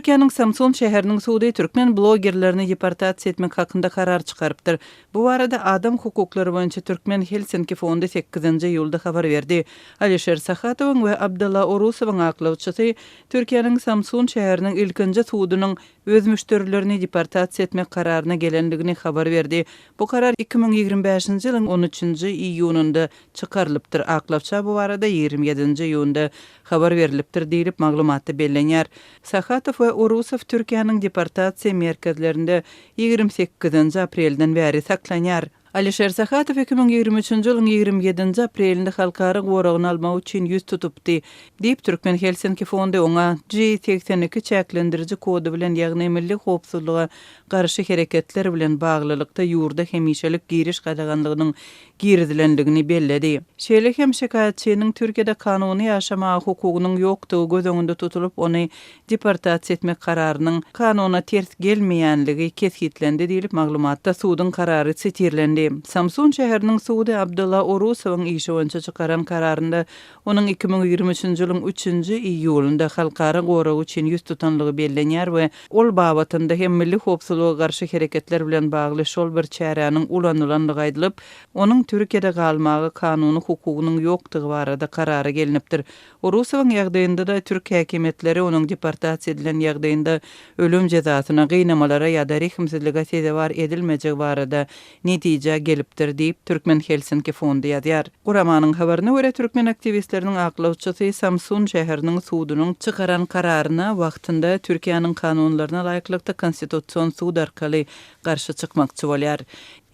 Türkiýäniň Samsun şäheriniň sudy türkmen blogerlerini deportasiýa etmek hakynda karar çykarypdyr. Bu barada Adam hukuklary boýunça Türkmen Helsinki fondy sekizinji iýulda habar berdi. Alişer Sahatowyň we Abdylla Orusowyň aklawçysy Türkiýäniň Samsun şäheriniň ilkinji sudunyň öz müşderilerini deportasiýa etmek kararyna gelendigini habar berdi. Bu karar 2025-nji ýylyň on üçünji iýunynda çykarylypdyr. Aklawça bu barada 27-nji iýunda habar berlipdir diýlip, maglumatda bellenýär. Sahatow we Orusow Türkiýäniň deportasiýa merkezlerinde 28-nji aprelden bäri saklanýar. Alişer Sahatow 2023-nji ýylyň 27-nji aprelinde halkara goragyny almak üçin ýüz tutupdy, diýip, Türkmen Helsinki fondy oňa G 82 çäklendiriji kody bilen, ýagny milli howpsuzlyga garşy hereketler bilen baglylykda ýurda hemişelik giriş gadaganlygynyň girizilendigini belledi. Şeýle hem şikaýatçynyň Türkiýede kanuny ýaşamaga hukugynyň ýokdugy göz öňünde tutulyp, ony deportasiýa etmek kararynyň kanuna ters gelmeýänligi kesgitlendi diýlip, maglumatda suduň karary sitirlendi. Samsun şäheriniň sudy Abdulla Orusowyň işi boýunça çykaran kararynda onuň 2023-nji ýylyň üçünji iýulynda halkara goragy üçin ýüz tutanlygy bellenýär we ol babatynda hem milli howpsuzlyga garşy hereketler bilen bagly şol bir çäräniň ulanylandygy aýdylyp, onuň Türkiýede galmaga kanuny hukugynyň ýokdugy barada karara gelnipdir. Orusowyň ýagdaýynda-da türk häkimiýetleri onuň deportasiýa edilen ýagdaýynda ölüm jezasyna, gynamalara ýa-da rehimsizlige sezewar edilmejegi barada netijä gelipdir diýip, Türkmen Helsinki fondy ýazýar. Guramanyň habaryna görä, türkmen aktiwistleriniň aklawçysy Samsun şäheriniň sudunyň çykaran kararyna wagtynda Türkiýäniň kanunlaryna laýyklykda Konstitusion sud arkaly garşy çykmakçy bolýar.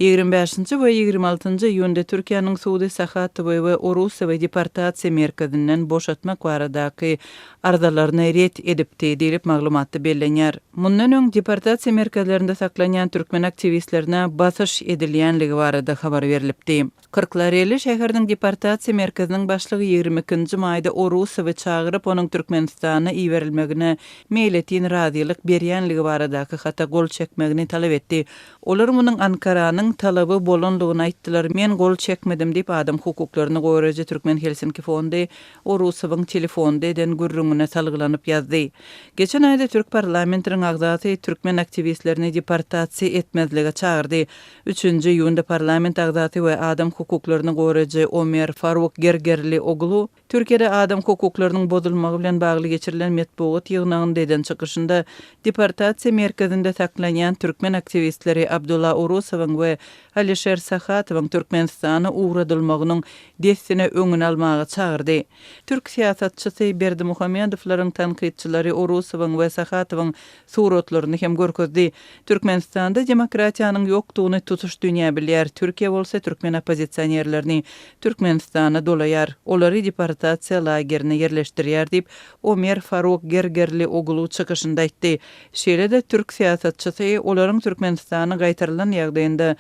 25-nji we 26-njy iýunda Türkiýäniň sudy Sahatowy we Orusowy deportasiýa merkezinden boşatmak baradaky arzalaryny ret edipdi, diýlip maglumatda bellenýär. Mundan öň deportasiýa merkezlerinde saklanýan türkmen aktiwistlerine basyş edilýänligi barada habar berlipdi. Kyrklareli şäheriniň deportasiýa merkeziniň başlygy 22-nji maýda Orusowy çagyryp, onuň Türkmenistana iberilmegine meýletin razylyk berýänligi baradaky hata gol çekmegini talap etdi. Olar munuň Ankaranyň talaby bolandygyny aýtdylar. Men gol çekmedim diýip, adam hukuklaryny goraýjy Türkmen Helsinki fondy Orusowyň telefonda eden gürrüňine salgylanyp ýazdy. Geçen aýda türk parlamentiniň agzasy türkmen aktiwistlerini deportasiýa etmezlige çagyrdy. Üçünji iýunda parlament agzasy we adam hukuklaryny goraýjy Omer Faruk Gergerlioglu Türkiýede adam hukuklarynyň bozulmagy bilen bagly geçirilen metbugat ýygnagynda eden çykyşynda deportasiýa merkezinde saklanýan türkmen aktiwistleri Abdulla Orusowyň we Alişer Sahatowyň Türkmenistana ugradylmagynyň dessine öňüni almaga çagyrdy. Türk syýasatçysy Berdimuhamedowlaryň tankytçylary Orusowyň we Sahatowyň suratlaryny hem görkezdi. Türkmenistanda demokratiýanyň ýokdugyny tutuş dünýä bilýär, Türkiýe bolsa türkmen oppozisionerlerini Türkmenistana dolaýar, olary deportasiýa lagerine ýerleşdirýär diýip, Omer Faruk Gergerlioglu çykyşynda aýtdy. Şeýle-de türk syýasatçysy olaryň Türkmenistana gaýtarylan ýagdaýynda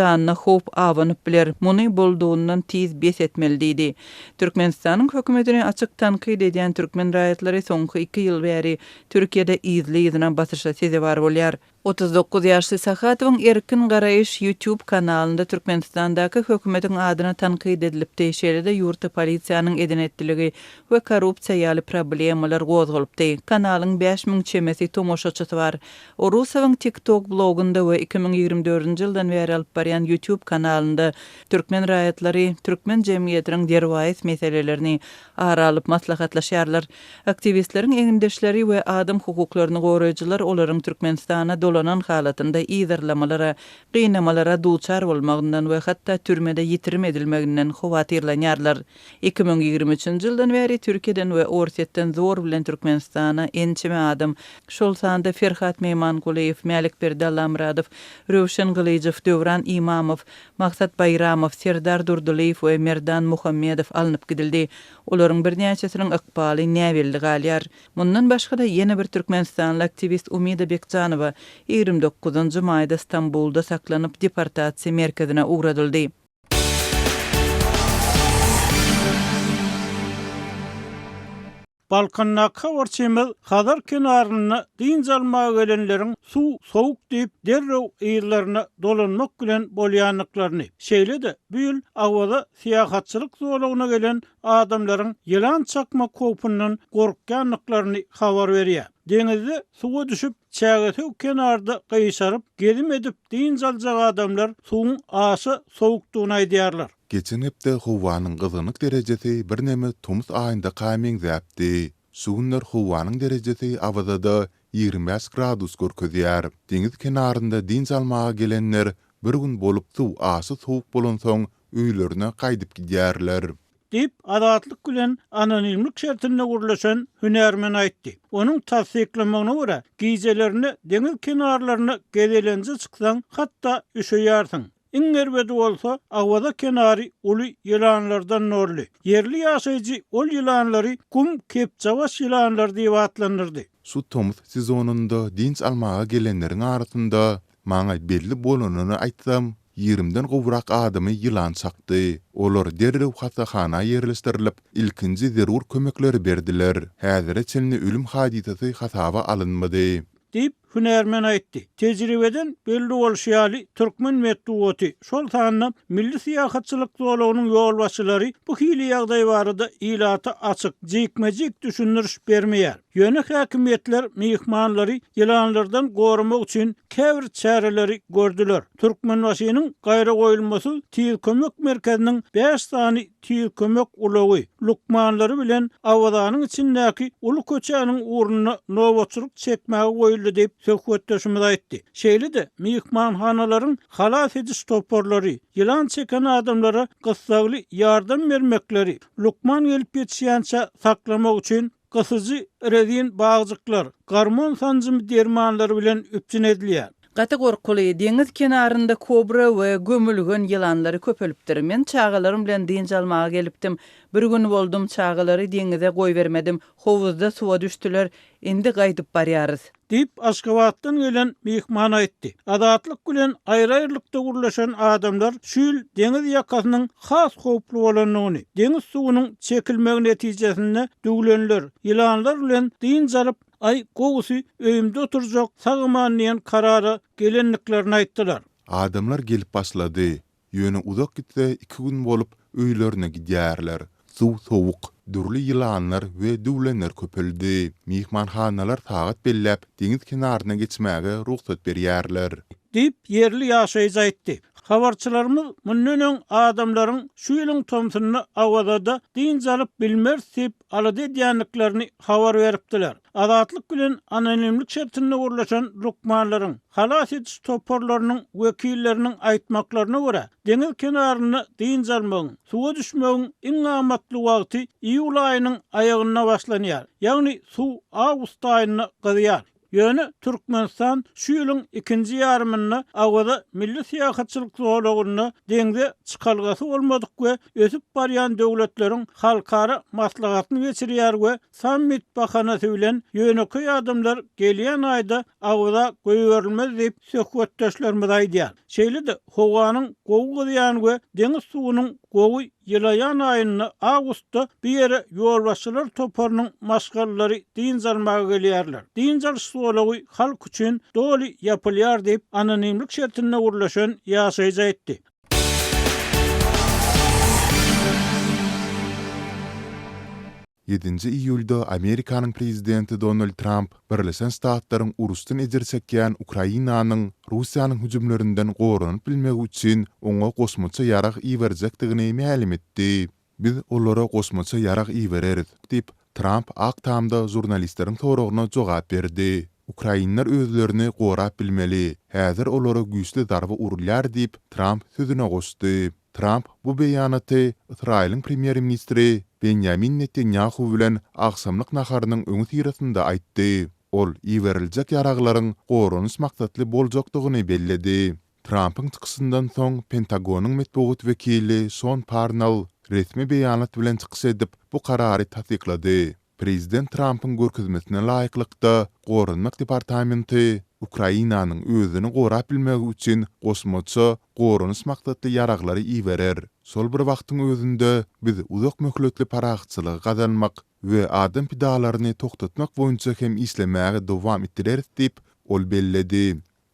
janyna howp abanyp biler, muny boldugyndan tiz bes etmeli diýdi. Türkmenistanyň hökümetini açyk tankyt edýän türkmen raýatlary soňky iki ýyl bäri Türkiýede yzly-yzyna basyşa sezewar bolýar. 39 ýaşly Sahatowyň Erkin garaýyş YouTube kanalynda Türkmenistandaky hökümetiň adyna tankyt edilipdi, şeýle-de ýurtda polisiýanyň eden-etdiligi we korrupsiýa ýaly problemalar gozgalypdy. Kanalyň 5000 çemesi tomaşaçysy bar. Orusowyň TikTok blogunda we 2024-nji ýyldan bäri alyp barýan YouTube kanalynda türkmen raýatlary türkmen jemgyýetiniň derwaýys meselelerini ara alyp maslahatlaşýarlar. Aktiwistleriň egindeşleri we adam hukuklaryny goraýjylar olaryň Türkmenistana dolanan halatynda yzarlamalara, gynamalara duçar bolmagyndan we hatda türmede ýitirim edilmeginden howatyrlanýarlar. 2023-nji ýyldan bäri Türkiýeden we Orsýetden zor bilen Türkmenistana ençeme adam, şol sanda Ferhat Meýmangulyýew, Mälikberdi Allamyradow, Röwşen Gylyjow, Döwran Imamow, Maksat Baýramow, Serdar Durdylyýew we Merdan Muhammedow alnyp gidildi. Olaryň birnäçesiniň ykbaly näbelli galýar. Mundan başga-da, ýene bir türkmenistanly aktiwist Umida Bekjanowa 29-njy maýda Stambulda saklanyp, deportasiýa merkezine ugradyldy. Balkandaky habarçymyz Hazar kenarynda dynç almaga gelenleriň suw sowuk diýip, derrew yzlaryna dolanmak bilen bolýandyklaryny, şeýle-de bu ýyl Awaza syýahatçylyk zolagyna gelen adamlaryň ýylan çakmak howpundan gorkýandyklaryny habar berýär. Deňizde suwa düşüp, çägesöw kenarda gyşaryp, gezim edip dynç aljak adamlar suwuň aşa sowukdygyny aýdýarlar. Geçen hepde howanyň gyzgynlyk derejesi birneme tomus aýyndaka meňzäpdi. Şu günler howanyň derejesi Awazada 25 gradus görkezýär. Deňiz kenarynda dynç almaga gelenler bir gün bolup suw aşa sowuk bolansoň öýlerine gaýdyp gidýärler. Diýip, Azatlyk bilen anonimlik şertinde gürleşen hünärmen aýtdy. Onuň tassyklamagyna görä, gijelerine deňiz kenarlaryna gezelenje çyksaň, hatda üşeýärsiň. Iň erbedi bolsa, Awaza kenary uly ýylanlardan doldy. Ýerli ýaşaýjy ol ýylanlary gum kepjebaş ýylanlary diýip atlandyrdy. Şu tomus sezonynda dynç almaga gelenleriň arasynda Maňa belli bolanyny aýtsam, ýigrimden gowrak adamy ýylan çakdy. Olar derrew hassahana ýerleşdirilip, ilkinji zerur kömekleri berdiler. Häzire çenli ölüm hadysasy hasaba alynmady. Diýip, hünärmen aýtdy. Tejribeden belli bolşy ýaly, türkmen metbugaty, şol sanda milli syýahatçylyk zolagynyň ýolbaşçylary bu hili ýagdaý barada ilata açyk, jikme-jik düşündiriş bermeýär. Ýöne häkimiýetler myhmanlary ýylanlardan goramak üçin käbir çäreleri gördüler. Türkmenbaşynyň gaýragoýulmasyz tiz kömek merkeziniň bäş sany tiz kömek ulagy, lukmanlary bilen Awazanyň içindäki uly köçäniň ugrunda nobatçylyk çekmäge goýuldy diýip, söhbetdeşimiz aýtdy. Şeýle-de, myhmanhanalaryň halas ediş toparlary ýylan çeken adamlara gyssagly ýardam bermekleri, lukman gelip ýetişýänçä saklamak üçin Gysyjy rezin bagjyklar, gormon sanjymy dermanlary bilen üpjün edilýär. Gaty gorkuly, deňiz kenarynda kobra we gömülgen ýylanlary köpelipdir. Men çagalarym bilen dynç almaga gelipdim. Bir gün boldum, çagalary deňize goýbermedim. Howuzda suwa düşdüler. Indi gaýdyp barýarys. Diýip, Aşgabatdan gelen myhman aýtdy. Azatlyk bilen aýry-aýrylykda gürleşen adamlar şu ýyl deňiz ýakasynyň has howply bolandygyny, deňiz suwunyň çekilmegi netijesinde düwlenler, ýylanlar bilen dynç alyp, aý, gowusy öýümde oturjak, sag-aman diýen karara gelendiklerini aýtdylar. Adamlar gelip başlady. Ýöne uzak gitse iki gün bolup öýlerine gidýärler. Suw sowuk, dürli ýylanlar we düwlenler köpeldi. Myhmanhanalar sagat belläp deňiz kenaryna geçmäge rugsat berýärler. Diýip, ýerli ýaşaýjy aýtdy. Habarçylarymyz mundan öň adamlaryň şu ýylyň tomsunda Awazada dynç alyp bilmeris diýip alada edýändiklerini habar beripdiler. Azatlyk bilen anonimlik şertinde gürleşen lukmanlaryň, halas ediş toparlarynyň wekilleriniň aýtmaklaryna görä, deňiz kenarynda dynç almagyň, suwa düşmegiň iň amatly wagty iýul aýynyň aýagynda başlanýar, ýagny suw awgust aýynda gyzýar. Ýöne Türkmenistan şu ýylyň ikinji ýarymynda Awaza milli syýahatçylyk zolagynda deňze çykalgasy bolmadyk we ösüp barýan döwletleriň halkara maslahatyny geçirýär we sammit bahanasy bilen ýönekeý adamlar gelýän aýda Awaza goýberilmez diýip, söhbetdeşlerimiz aýdýar. Şeýle-de, howanyň gowy gyzýan we deňiz suwunyň gowy ýylaýan aýynda, awgustda bu ýere ýolbaşçylar toparynyň maşgalalary dynç almaga gelýärler. Dynç alyş zolagy halk üçin doly ýapylýar diýip, anonimlik şertinde gürleşen ýaşaýjy aýtdy. Ýedinji iýulda Amerikanyň prezidenti Donald Tramp Birleşen Ştatlaryň uruşdan ejir çekýän Ukrainanyň Russiýanyň hüjümlerinden goranyp bilmegi üçin oňa goşmaça ýarag iberjekdigini mälim etdi. Biz olara goşmaça ýarag ibereris, diýip, Tramp Ak Tamda žurnalistleriň soragyna jogap berdi. Ukrainler özlerini gorap bilmeli. Häzir olara güýçli zarba urulýar diýip, Tramp sözüne goşdy. Tramp bu beýanaty Ysraýylyň premýer-ministri Benýamin Netanýahu bilen agşamlyk naharynyň öňüsyrasynda aýtdy. Ol iberiljek ýaraglaryň goranyş maksatly boljakdygyny belledi. Trampyň çykyşyndan soň Pentagonyň metbugat wekili Şon Parnell resmi beýanat bilen çykyş edip, bu karary tassyklady. Prezident Trampyň görkezmesine laýyklykda, Goranmak departamenti Ukrainanyň özüni gorap bilmegi üçin goşmaça goranyş maksatly ýaraglary iberer. Şol bir wagtyň özünde, biz uzak möhletli parahatçylygy gazanmak. we adam pidalaryny togtatmak boýunça hem işlemäge dowam etdireris diýip, ol belledi.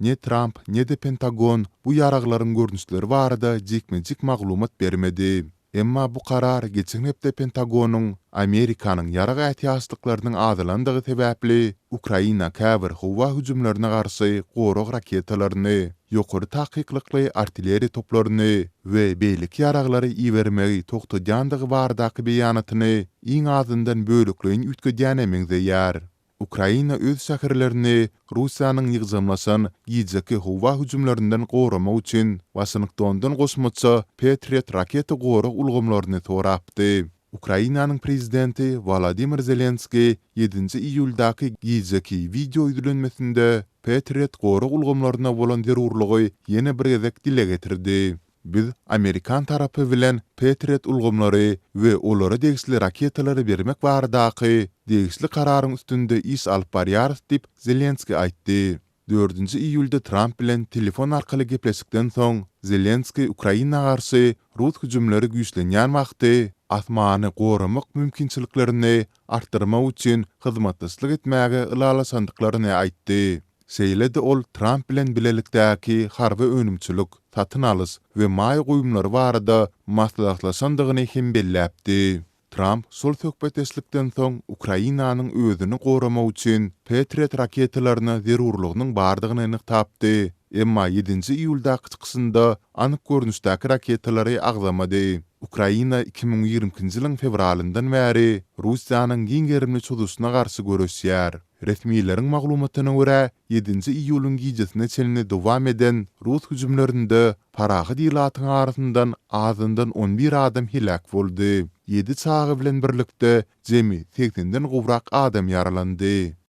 Ne Tramp, ne-de Pentagon bu ýaraglaryň görnüşleri barada jikme-jik maglumat bermedi. Emma bu karar geçen hepde Pentagonyň Amerikanyň ýarag ätiýaçlyklarynyň azalandygy sebäpli Ukraina käbir howa hüjümlerine garşy gorag raketalaryny, ýokary takyklykly artilleriýa toplaryny we beýleki ýaraglary ibermegi togtadýandygy baradaky beýanatyny iň azyndan bölekleýin üýtgedýäne meňzeýär. Ukraina öz şäherlerini Russiýanyň ýygjamlaşan gijeki howa hüjümlerinden goramak üçin Waşingtondan goşmaça Patriot raketa gorag ulgamlaryny sorapdy. Ukrainanyň prezidenti Wolodymyr Zelenskiý ýedinji iýuldaky gijeki wideo ýüzlenmesinde Patriot gorag ulgamlaryna bolan zerurlygy ýene bir gezek dile getirdi. Biz amerikan tarapy bilen Patriot ulgamlary we olara degişli raketalary bermek baradaky degişli kararyň üstünde iş alyp barýarys diýip, Zelenskiý aýtdy. Dördünji iýulda Tramp bilen telefon arkaly gepleşikden soň, Zelenskiý Ukraina garşy rus hüjümleri güýçlenýän wagty asmany goramak mümkinçiliklerini artdyrmak üçin hyzmatdaşlyk etmäge ylalaşandyklaryny aýtdy. Şeýle-de ol Tramp bilen bilelikdäki harby önümçilik, satyn alyş we maýa goýumlary barada maslahatlaşandygyny hem belläpdi. Tramp şol söhbetdeşlikden soň Ukrainanyň özüni goramak üçin Patriot raketalaryna zerurlygynyň bardygyny nygtapdy, emma ýedinji iýuldaky çykyşynda anyk görnüşdäki raketalary agzamady. Ukraina 2022-nji ýylyň fewralyndan bäri Russiýanyň giň gerimli çozuşyna garşy göreşýär. Resmileriň maglumatyna görä, ýedinji iýulyň gijesine çenli dowam eden rus hüjümlerinde parahat ilatyň arasyndan azyndan on bir adam heläk boldy, ýedi çaga bilen birlikde jemi segsenden gowrak adam ýaralandy.